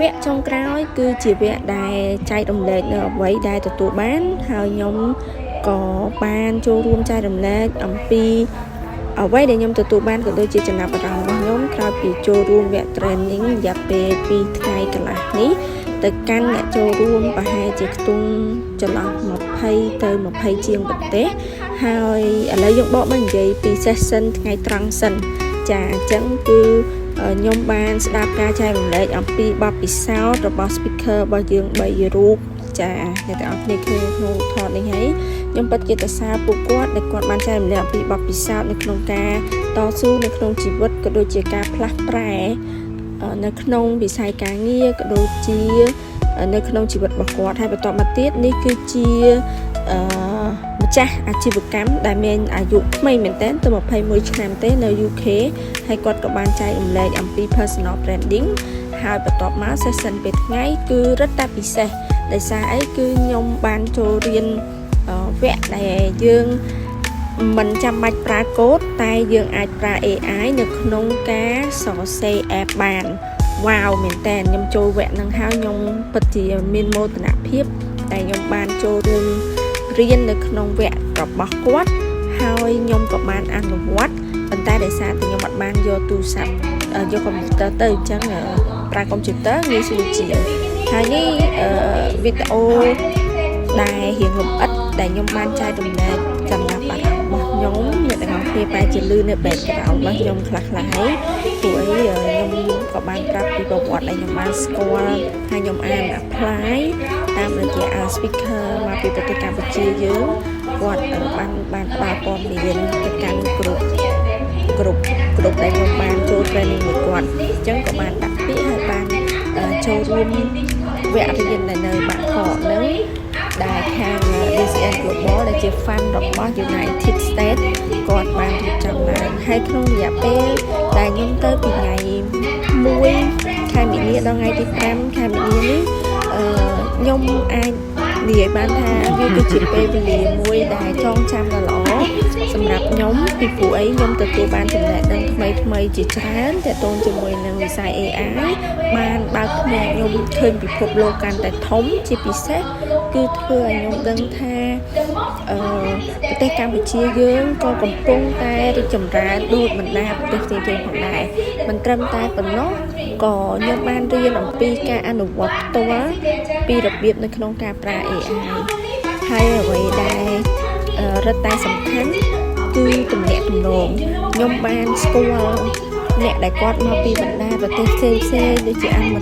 វគ្គចុងក្រោយគឺជាវគ្គដែលចែករំលែកនៅអ្វីដែលទទួលបានហើយខ្ញុំក៏បានចូលរួមចែករំលែកអំពីអ្វីដែលខ្ញុំទទួលបានក៏ដូចជាចំណាប់អារម្មណ៍របស់ខ្ញុំក្រោយពីចូលរួមវគ្គ training រយៈពេល2ថ្ងៃកន្លះនេះទៅកាន់អ្នកចូលរួមប្រហែលជាខ្ទង់ចន្លោះ20ទៅ20ជាងប្រទេសហើយឥឡូវយើងបកមកនិយាយពី session ថ្ងៃត្រង់សិនចាអញ្ចឹងគឺខ្ញុំបានស្ដាប់ការចែករំលែកអំពីបទពិសោធន៍របស់ speaker របស់យើង3រូបចាអ្នកទាំងអស់គ្នាឃើញក្នុងថតនេះហើយខ្ញុំពិតជាសរសើរពួកគាត់ដែលគាត់បានចែករំលែកអំពីបទពិសោធន៍នៅក្នុងការតស៊ូនៅក្នុងជីវិតក៏ដូចជាការផ្លាស់ប្រែនៅក្នុងវិស័យការងារក៏ដូចជានៅក្នុងជីវិតរបស់គាត់ហើយបន្តមកទៀតនេះគឺជាអឺម្ចាស់អាជីវកម្មដែលមានអាយុក្មេងមែនទែនទៅ21ឆ្នាំទេនៅ UK ហើយគាត់ក៏បានចែករំលែកអំពី personal branding ហើយបន្ទាប់មក session ពេលថ្ងៃគឺរឹតតែពិសេសដោយសារអីគឺខ្ញុំបានចូលរៀនវគ្គដែលយើងមិនចាំបាច់ប្រើកូដតែយើងអាចប្រើ AI នៅក្នុងការសរសេរ app បានវ៉ាវមែនតើខ្ញុំចូលវគ្គហ្នឹងហើយខ្ញុំពិតជាមានមោទនភាពតែខ្ញុំបានចូលរួមរៀននៅក្នុងវគ្គរបស់គាត់ហើយខ្ញុំក៏បានអនុវត្តប៉ុន្តែដោយសារតែខ្ញុំអត់បានយកទូរស័ព្ទយកកុំព្យូទ័រទៅអញ្ចឹងប្រើកុំព្យូទ័រងាយស្រួលជាងហើយនេះវីដេអូដែលរៀងលម្អិតដែលខ្ញុំបានចែករំលែកចំណាប់អារម្មណ៍របស់ខ្ញុំអ្នកទាំងអស់គ្នាបែរជាលឺនៅ background របស់ខ្ញុំខ្លះខ្លះហើយព្រោះអីខ្ញុំក៏បានប្រាប់ពីប្រវត្តិដែលខ្ញុំបានស្គាល់ហើយខ្ញុំអាន apply តាមរយៈ speaker មកពីប្រទេសកម្ពុជាយើងគាត់បានបានផ្ដល់ព័ត៌មានទៅកាន់គ្រប់គ្រប់គ្រប់ដែលខ្ញុំបានចូល training មួយគាត់អញ្ចឹងក៏បានដាក់ពាក្យហើយបានចូលរួមវគ្គរៀនដែលនៅបាក់កកហ្នឹងដែលខាង DCN Global ដែលជា fund របស់ United States គាត់បានរៀបចំឡើងហើយក្នុងរយៈពេលដែលខ្ញុំទៅពីថ្ងៃ1ខែមីនាដល់ថ្ងៃទី5ខែមីនានេះអឺខ្ញុំអាចនិយាយបានថាវាគឺជាពេលវេលាមួយដែលចងចាំដ៏ល្អសម្រាប់ខ្ញុំពីព្រោះអីខ្ញុំទទួលបានចំណេះដឹងថ្មីថ្មីជាច្រើនទាក់ទងជាមួយនឹងវិស័យ AI បានបើកភ្នែកខ្ញុំឃើញពិភពលោកកាន់តែធំជាពិសេសគឺធ្វើឲ្យខ្ញុំដឹងថាអឺប្រទេសកម្ពុជាយើងក៏កំពុងតែរីកចម្រើនដូចបណ្ដាប្រទេសផ្សេងៗផងដែរមិនត្រឹមតែប៉ុណ្ណោះក៏ខ្ញុំបានរៀនអំពីការអនុវត្តផ្ទាល់ពីរបៀបនៅក្នុងការប្រើ AI ហើយអ្វីដែលរឹតតែសំខាន់គឺទំនាក់ទំនងខ្ញុំបានស្គាល់អ្នកដែលគាត់មកពីបណ្ដាប្រទេសផ្សេងៗដូចជាអាមេ